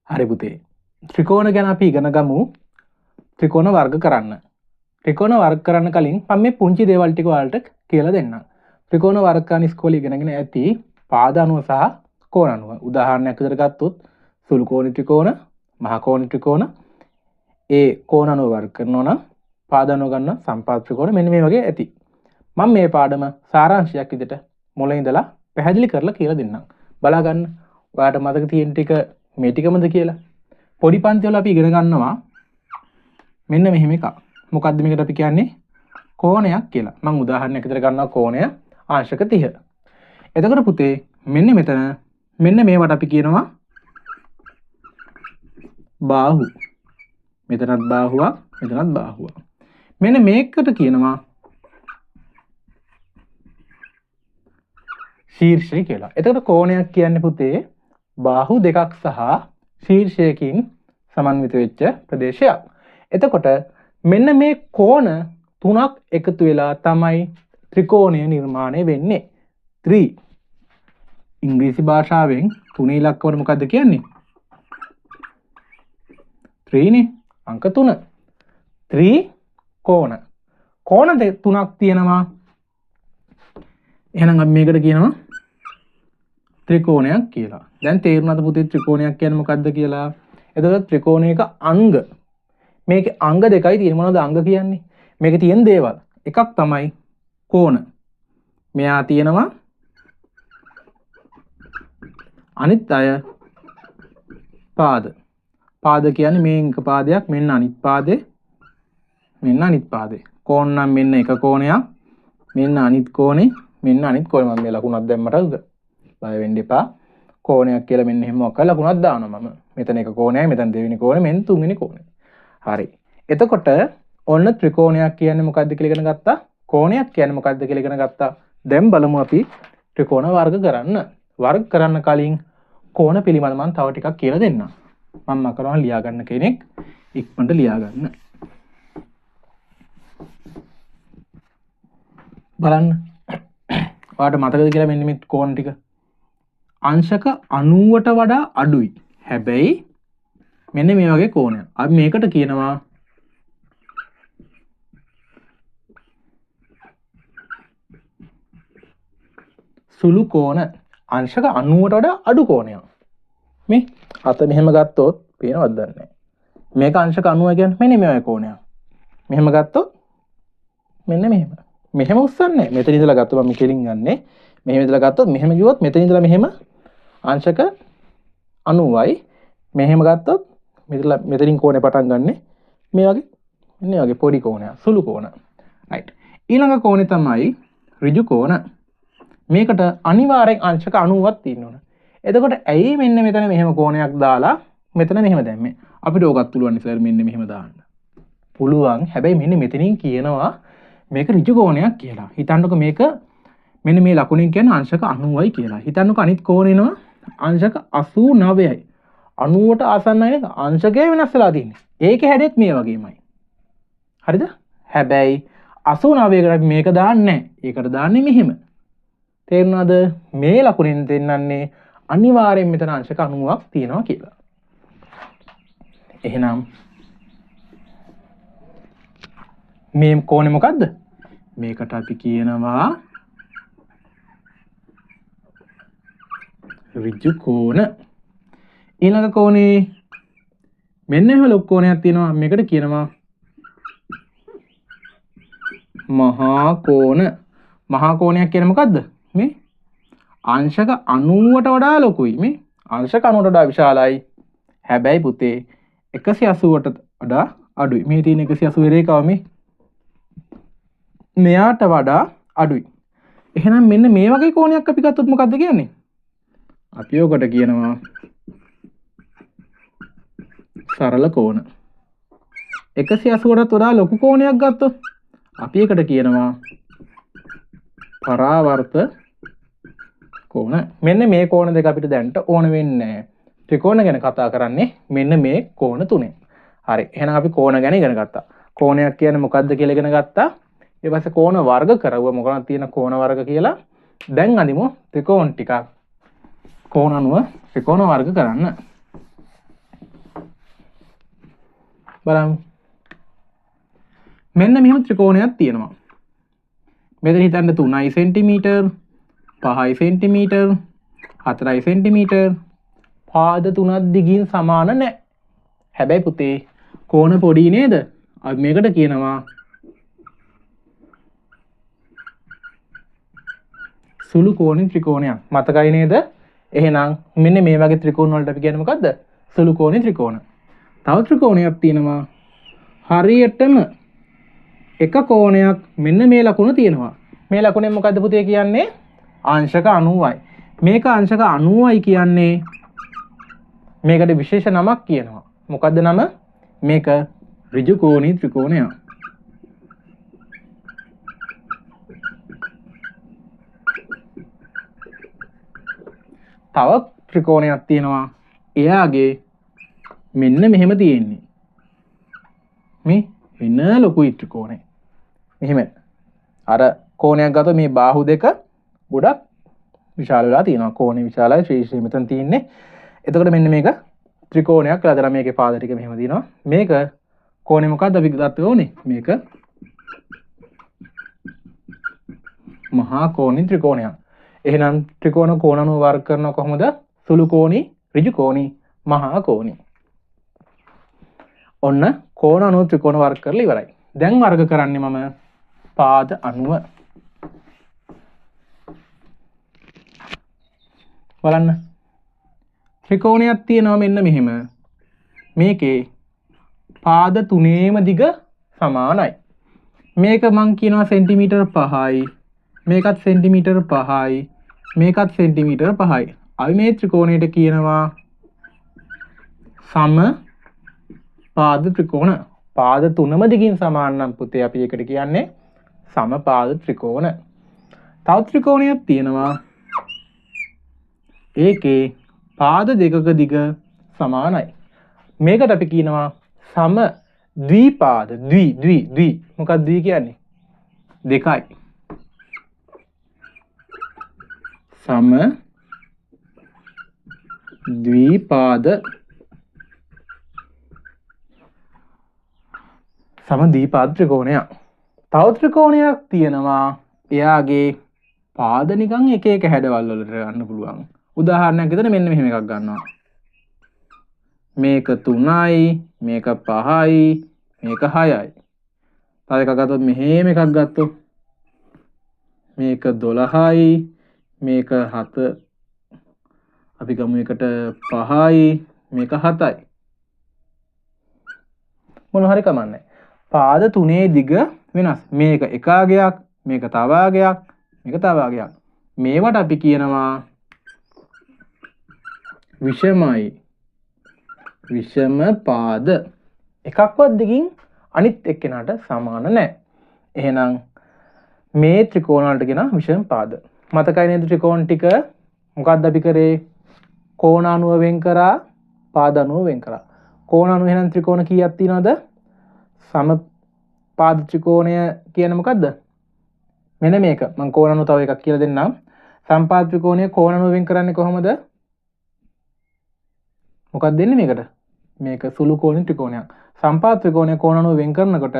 හරි පුතේ. ත්‍රිකෝණ ගැන අපි ඉගෙන ගමු. ත්‍රිකෝණ වර්ග කරන්න. ත්‍රිකෝණ වර්ග කරන්න කලින් මම මේ පුංචි දේවල් ටික ඔයාලට කියලා දෙන්නම්. ත්‍රිකෝණ වර්ග කරන ඉස්කෝලේ ඉගෙනගෙන ඇති පාද අණුව සහ කෝණ අණුව. උදාහරණයක් විදිහට ගත්තොත් සුළු කෝණ ත්‍රිකෝණ, මහ කෝණ ත්‍රිකෝණ, ඒ කෝණ අණුව වර්ග කරනවා නම් පාද අණුව ගන්න සම්පාද ත්‍රිකෝණ මෙන්න මේ වගේ ඇති. මම මේ පාඩම සාරාංශයක් විදිහට මුල ඉඳලා පැහැදිලි කරලා කියලා දෙන්නම්. බලා ගන්න ඔයාලට මතක තියෙන ටික මේ ටිකමද කියලා. පොඩි පන්ති වල අපි ඉගෙන ගන්නවා මෙන්න මෙහෙම එකක්. මොකද්ද මේකට අපි කියන්නේ? කෝණයක් කියලා. මම උදාහරණයක් විදිහට ගන්නවා කෝණය අංශක 30. එතකොට පුතේ මෙන්න මෙතන මෙන්න මේවට අපි කියනවා බාහුව. මෙතනත් බාහුවක්, මෙතනත් බාහුවක්. මෙන්න මේකට කියනවා ශීර්ෂය කියලා. එතකොට කෝණයක් කියන්නේ පුතේ බාහු දෙකක් සහ ශීර්ෂයකින් සමන්විත වෙච්ච ප්‍රදේශයක්. එතකොට මෙන්න මේ කෝණ තුනක් එකතු වෙලා තමයි ත්‍රිකෝණය නිර්මාණය වෙන්නේ. ත්‍රි ඉංග්‍රීසි භාෂාවෙන් තුනේ ඉලක්කම මොකද්ද කියන්නේ? 3 නේ. අංක 3. ත්‍රි කෝණ. කෝණ තුනක් තියෙනවා. එහෙනම් අපි මේකට කියනවා ත්‍රිකෝණයක් කියලා. දැන් තේරුණාද පුතේ ත්‍රිකෝණයක් කියන්නේ මොකද්ද කියලා? එතකොට ත්‍රිකෝණයක අංග. මේකේ අංග දෙකයි තියෙන්නේ. මොනවද අංග කියන්නේ? මේකේ තියෙන දේවල්. එකක් තමයි කෝණ. මෙයා තියෙනවා. අනිත් අය පාද. පාද කියන්නේ මේ එක පාදයක්, මෙන්න අනිත් පාදේ, මෙන්න අනිත් පාදේ. කෝණ නම් මෙන්න එක කෝණයක්, මෙන්න අනිත් කෝණේ, මෙන්න අනිත් කෝණේ. මම මේ ලකුණක් දැම්මට බය වෙන්න එපා. කෝණයක් කියලා මෙන්න එහෙම මොකක් ලකුණක් දානවා මම. මෙතන එක කෝණයයි, මෙතන දෙවෙනි කෝණය, මෙන්න තුන්වෙනි කෝණය. හරි. එතකොට ඔන්න ත්‍රිකෝණයක් කියන්නේ මොකද්ද කියලා ඉගෙන ගත්තා. කෝණයක් කියන්නේ මොකද්ද කියලා ඉගෙන ගත්තා. දැන් බලමු අපි ත්‍රිකෝණ වර්ග කරන්න. වර්ග කරන්න කලින් කෝණ පිළිබඳ මම තව ටිකක් කියලා දෙන්නම්. මම කරනවා ලියා ගන්න කෙනෙක් ඉක්මනට ලියා ගන්න. බලන්න. ඔයාලට මතකද කියලා මෙන්න මේ කෝණ ටික. අංශක 90ට වඩා අඩුයි. හැබැයි මෙන්න මේ වගේ කෝණයක්. අපි මේකට කියනවා සුළු කෝණ. අංශක 90ට වඩා අඩු කෝණයක්. මේ අත මෙහෙම ගත්තොත් පේනවද දන්නේ නැහැ. මේක අංශක 90 කියන්නේ මෙන්න මේ වගේ කෝණයක්. මෙහෙම ගත්තොත් මෙන්න මෙහෙම. මෙහෙම උස්සන්නේ නැහැ. මෙතන ඉඳලා ගත්තොත් මම කෙලින් ගන්නෙ. මෙහෙම ඉඳලා ගත්තොත් මෙහෙම කිව්වොත් මෙතන ඉඳලා මෙහෙම අංශක 90යි. මෙහෙම ගත්තොත් මෙතනින් කෝණේ පටන් ගන්නෙ මේ වගේ. මෙන්න මේ වගේ පොඩි කෝණයක්, සුළු කෝණ. රයිට්. ඊළඟ කෝණේ තමයි ඍජු කෝණ. මේකට අනිවාර්යෙන් අංශක 90ක් තියෙන්න ඕන. එතකොට ඇයි මෙන්න මෙතන මෙහෙම කෝණයක් දාලා මෙතන මෙහෙම දැම්මේ? අපිට ඕකත් පුළුවන් සර් මෙන්න මෙහෙම දාන්න. පුළුවන්. හැබැයි මෙන්න මෙතනින් කියනවා මේක ඍජු කෝණයක් කියලා. හිතන්නකෝ මේක මෙන්න මේ ලකුණෙන් කියන්නේ අංශක 90යි කියලා. හිතන්නකෝ අනිත් කෝණේ එනවා අංශක 89යි. 90ට ආසන්නයි නේද? අංශකය වෙනස් වෙලා තියෙන්නේ. ඒකේ හැඩෙත් මේ වගේමයි. හරිද? හැබැයි 89කට අපි මේක දාන්නේ නැහැ. ඒකට දාන්නේ මෙහෙම. තේරුණාද? මේ ලකුණෙන් දෙන්නන්නේ අනිවාර්යෙන් මෙතන අංශක 90ක් තියෙනවා කියලා. එහෙනම් මේ කෝණේ මොකද්ද? මේකට අපි කියනවා ඍජු කෝණ. ඊළඟ කෝණේ මෙන්න එහෙම ලොකු කෝණයක් තියෙනවා. මේකට කියනවා මහා කෝණ. මහා කෝණයක් කියන්නේ මොකද්ද? මේ අංශක 90ට වඩා ලොකුයි. මේ අංශක 90ට වඩා විශාලයි. හැබැයි පුතේ 180ට වඩා අඩුයි. මේ තියෙන 180 රේඛාව මේ මෙයාට වඩා අඩුයි. එහෙනම් මෙන්න මේ වගේ කෝණයක් අපි ගත්තොත් මොකද්ද කියන්නේ? අපි ඔකට කියනවා සරල කෝණ. 180ටත් වඩා ලොකු කෝණයක් ගත්තොත් අපි එකට කියනවා පරාවර්ත කෝණ. මෙන්න මේ කෝණ දෙක අපිට දැනට ඕන වෙන්නේ නැහැ. ත්‍රිකෝණ ගැන කතා කරන්නේ මෙන්න මේ කෝණ තුනෙන්. හරි. එහෙනම් අපි කෝණ ගැන ඉගෙන ගත්තා. කෝණයක් කියන්නේ මොකද්ද කියලා ඉගෙන ගත්තා. ඊට පස්සේ කෝණ වර්ග කරවුවා. මොකක්ද තියෙන කෝණ වර්ග කියලා. දැන් අඳිමු ත්‍රිකෝණ ටිකක්. කෝණ අනුව ත්‍රිකෝණ වර්ග කරන්න. බලමු. මෙන්න මෙහෙම ත්‍රිකෝණයක් තියෙනවා. මෙතන හිතන්න 3 සෙන්ටිමීටර්, 5 සෙන්ටිමීටර්, 4 සෙන්ටිමීටර්. පාද තුනක් දිගින් සමාන නැහැ. හැබැයි පුතේ කෝණ පොඩි නේද? අපි මේකට කියනවා සුළු කෝණී ත්‍රිකෝණයක්. මතකයි නේද? එහෙනම් මෙන්න මේ වගේ ත්‍රිකෝණ වලට අපි කියන්නේ මොකද්ද? සුළු කෝණී ත්‍රිකෝණ. තව ත්‍රිකෝණයක් තියෙනවා. හරියටම එක කෝණයක් මෙන්න මේ ලකුණ තියෙනවා. මේ ලකුණෙන් මොකද්ද පුතේ කියන්නේ? අංශක 90යි. මේක අංශක 90යි කියන්නේ මේකට විශේෂ නමක් කියනවා. මොකද්ද නම? මේක ඍජු කෝණී ත්‍රිකෝණයක්. තව ත්‍රිකෝණයක් තියෙනවා. එයාගේ මෙන්න මෙහෙම තියෙන්නේ. මේ වෙන ලොකුයි ත්‍රිකෝණය. මෙහෙම අර කෝණයක් ගත්තොත් මේ බාහුු දෙක ගොඩක් විශාල වෙලා තියෙනවා. කෝණය විශාලයි, ශීර්ෂය මෙතන තියෙන්නේ. එතකොට මෙන්න මේක ත්‍රිකෝණයක් වෙලා තියෙනවා. මේකේ පාද ටික මෙහෙම තියෙනවා. මේක කෝණය මොකද්ද අපි ගත්ත ඕනේ? මේක මහා කෝණී ත්‍රිකෝණයක්. එහෙනම් ත්‍රිකෝණ කෝණ අනුව වර්ග කරනවා කොහොමද? සුළු කෝණී, ඍජු කෝණී, මහා කෝණී. ඔන්න කෝණ අනුව ත්‍රිකෝණ වර්ග කරලා ඉවරයි. දැන් වර්ග කරන්නේ මම පාද අනුව. බලන්න. ත්‍රිකෝණයක් තියෙනවා මෙන්න මෙහෙම. මේකේ පාද තුනේම දිග සමානයි. මේක මං කියනවා සෙන්ටිමීටර් 5යි, මේකත් සෙන්ටිමීටර් 5යි, මේකත් සෙන්ටිමීටර් 5යි. අපි මේ ත්‍රිකෝණයට කියනවා සම පාද ත්‍රිකෝණ. පාද තුනම දිගින් සමාන නම් පුතේ අපි ඒකට කියන්නේ සමපාද ත්‍රිකෝණ. තව ත්‍රිකෝණයක් තියෙනවා. ඒකේ පාද දෙකක දිග සමානයි. මේකට අපි කියනවා සම ද්විපාද. ද්වි ද්වි ද්වි. මොකක්ද ද්වි කියන්නේ? දෙකයි. සම ද්විපාද. සම ද්විපාද ත්‍රිකෝණයක්. තව ත්‍රිකෝණයක් තියෙනවා. එයාගේ පාද නිකන් එක එක හැඩවල් වලට ගන්න පුළුවන්. උදාහරණයක් විදිහට මෙන්න මෙහෙම එකක් ගන්නවා. මේක 3යි, මේක 5යි, මේක 6යි. තව එකක් ගත්තොත් මෙහෙම එකක් ගත්තොත් මේක 12යි, මේක 7, අපි ගමු එකට 5යි, මේක 7යි. මොන හරි කමන්නේ. පාද තුනේ දිග වෙනස්. මේක එක ආගයක්, මේක තව ආගයක්, මේක තව ආගයක්. මේවට අපි කියනවා විෂමයි. විෂම පාද. එකක්වත් දිගින් අනිත් එක්කෙනාට සමාන නැහැ. එහෙනම් මේ ත්‍රිකෝණ වලට කියනවා විෂම පාද. මතකයි නේද ත්‍රිකෝණ ටික? මොකද්ද අපි කරේ? කෝණ අනුව වෙන් කරා, පාද අනුව වෙන් කරා. කෝණ අනුව එහෙනම් ත්‍රිකෝණ කීයක් තියෙනවද? සම පාද ත්‍රිකෝණය කියන්නේ මොකද්ද? මෙන්න මේක. මම කෝණ අනුව තව එකක් කියලා දෙන්නම්. සම්පාද ත්‍රිකෝණය කෝණ අනුව වෙන් කරන්නේ කොහොමද? මොකක්ද දෙන්නේ මේකට? මේක සුළු කෝණී ත්‍රිකෝණයක්. සම්පාද ත්‍රිකෝණය කෝණ අනුව වෙන් කරනකොට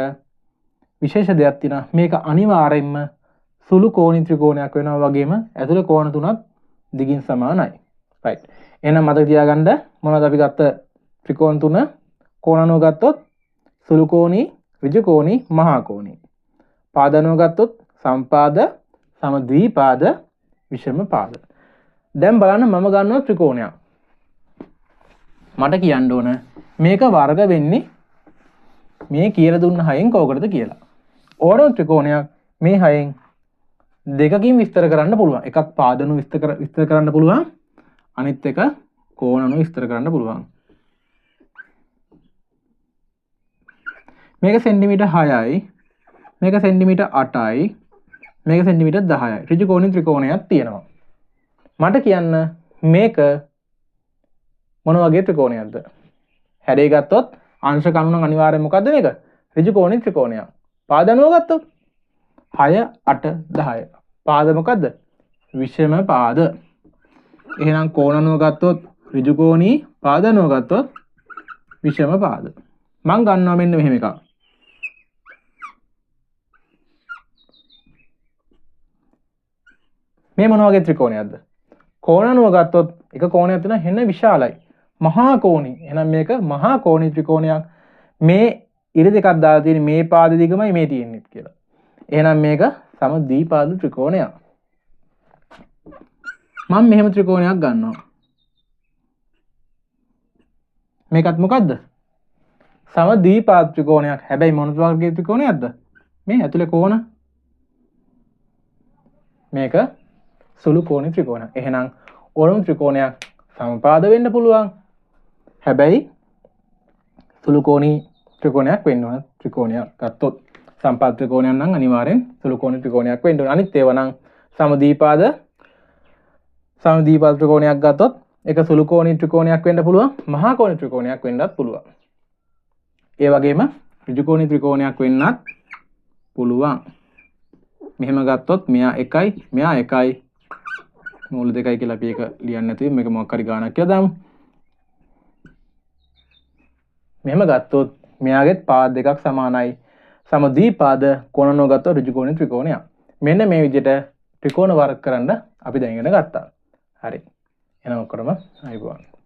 විශේෂ දෙයක් තියෙනවා. මේක අනිවාර්යයෙන්ම සුළු කෝණී ත්‍රිකෝණයක් වෙනවා වගේම ඇතුළේ කෝණ තුනත් දිගින් සමානයි. රයිට්. එහෙනම් මතක තියාගන්න මොනවද අපි ගත්ත ත්‍රිකෝණ තුන? කෝණ අනුව ගත්තොත් සුළු කෝණී, ඍජු කෝණී, මහා කෝණී. පාද අනුව ගත්තොත් සම්පාද, සමද්විපාද, විෂම පාද. දැන් බලන්න මම ගන්නවා ත්‍රිකෝණයක්. මට කියන්න ඕන මේක වර්ග වෙන්නේ මේ කියලා දුන්න හයෙන් කෝකටද කියලා. ඕනම ත්‍රිකෝණයක් මේ හයෙන් දෙකකින් විස්තර කරන්න පුළුවන්. එකක් පාද අනුව විස්තර කරන්න පුළුවන්, අනිත් එක කෝණ අනුව විස්තර කරන්න පුළුවන්. මේක සෙන්ටිමීටර් 6යි, මේක සෙන්ටිමීටර් 8යි, මේක සෙන්ටිමීටර් 10යි. ඍජු කෝණී ත්‍රිකෝණයක් තියෙනවා. මට කියන්න මේක මොන වගේ ත්‍රිකෝණයක්ද? හැඩය ගත්තොත් අංශක අනු නම් අනිවාර්යයෙන් මොකද්ද මේක? ඍජු කෝණී ත්‍රිකෝණයක්. පාද අනුව ගත්තොත් 6 8 10. පාද මොකද්ද? විෂම පාද. එහෙනම් කෝණ අනුව ගත්තොත් ඍජු කෝණී, පාද අනුව ගත්තොත් විෂම පාද. මං ගන්නවා මෙන්න මෙහෙම එකක්. මේ මොන වගේ ත්‍රිකෝණයක්ද? කෝණ අනුව ගත්තොත් එක කෝණයක් තියෙනවා හෙන විශාලයි. මහා කෝණී. එහෙනම් මේක මහා කෝණී ත්‍රිකෝණයක්. මේ ඉරි දෙකක් දාලා තියෙන මේ පාද දිගමයි මේ තියෙන්නේ කියලා. එහෙනම් මේක සම ද්විපාද ත්‍රිකෝණයක්. මම මෙහෙම ත්‍රිකෝණයක් ගන්නවා. මේකත් මොකද්ද? සම ද්විපාද ත්‍රිකෝණයක්. හැබැයි මොන වර්ගයේ ත්‍රිකෝණයක්ද? මේ ඇතුලේ කෝණ මේක සුළු කෝණී ත්‍රිකෝණයක්. එහෙනම් ඕනම ත්‍රිකෝණයක් සමපාද වෙන්න පුළුවන්. හැබැයි සුළු කෝණී ත්‍රිකෝණයක් වෙන්න ඕන. ත්‍රිකෝණයක් ගත්තොත් සම්පාද ත්‍රිකෝණයක් නම් අනිවාර්යෙන් සුළු කෝණී ත්‍රිකෝණයක් වෙන්න ඕන. අනිත් ඒවා නම් සමදීපාද ත්‍රිකෝණයක් ගත්තොත් ඒක සුළු කෝණී ත්‍රිකෝණයක් වෙන්න පුළුවන්, මහා කෝණී ත්‍රිකෝණයක් වෙන්නත් පුළුවන්. ඒ වගේම ඍජු කෝණී ත්‍රිකෝණයක් වෙන්නත් පුළුවන්. මෙහෙම ගත්තොත් මෙයා 1යි, මෙයා 1යි, මූල 2යි කියලා අපි ඒක ලියන්නේ නැතුව මේක මොකක් හරි ගාණක් කියලා දාමු. මෙහෙම ගත්තොත් මෙයාගෙත් පාද දෙකක් සමානයි. සමද්විපාද කෝණ අනුව ගත්තොත් ඍජු කෝණී ත්‍රිකෝණයක්. මෙන්න මේ විදිහට ත්‍රිකෝණ වර්ග කරන්න අපි දැන් ඉගෙන ගත්තා. හරි. එහෙනම් ඔක්කොම ආයිබෝවන්.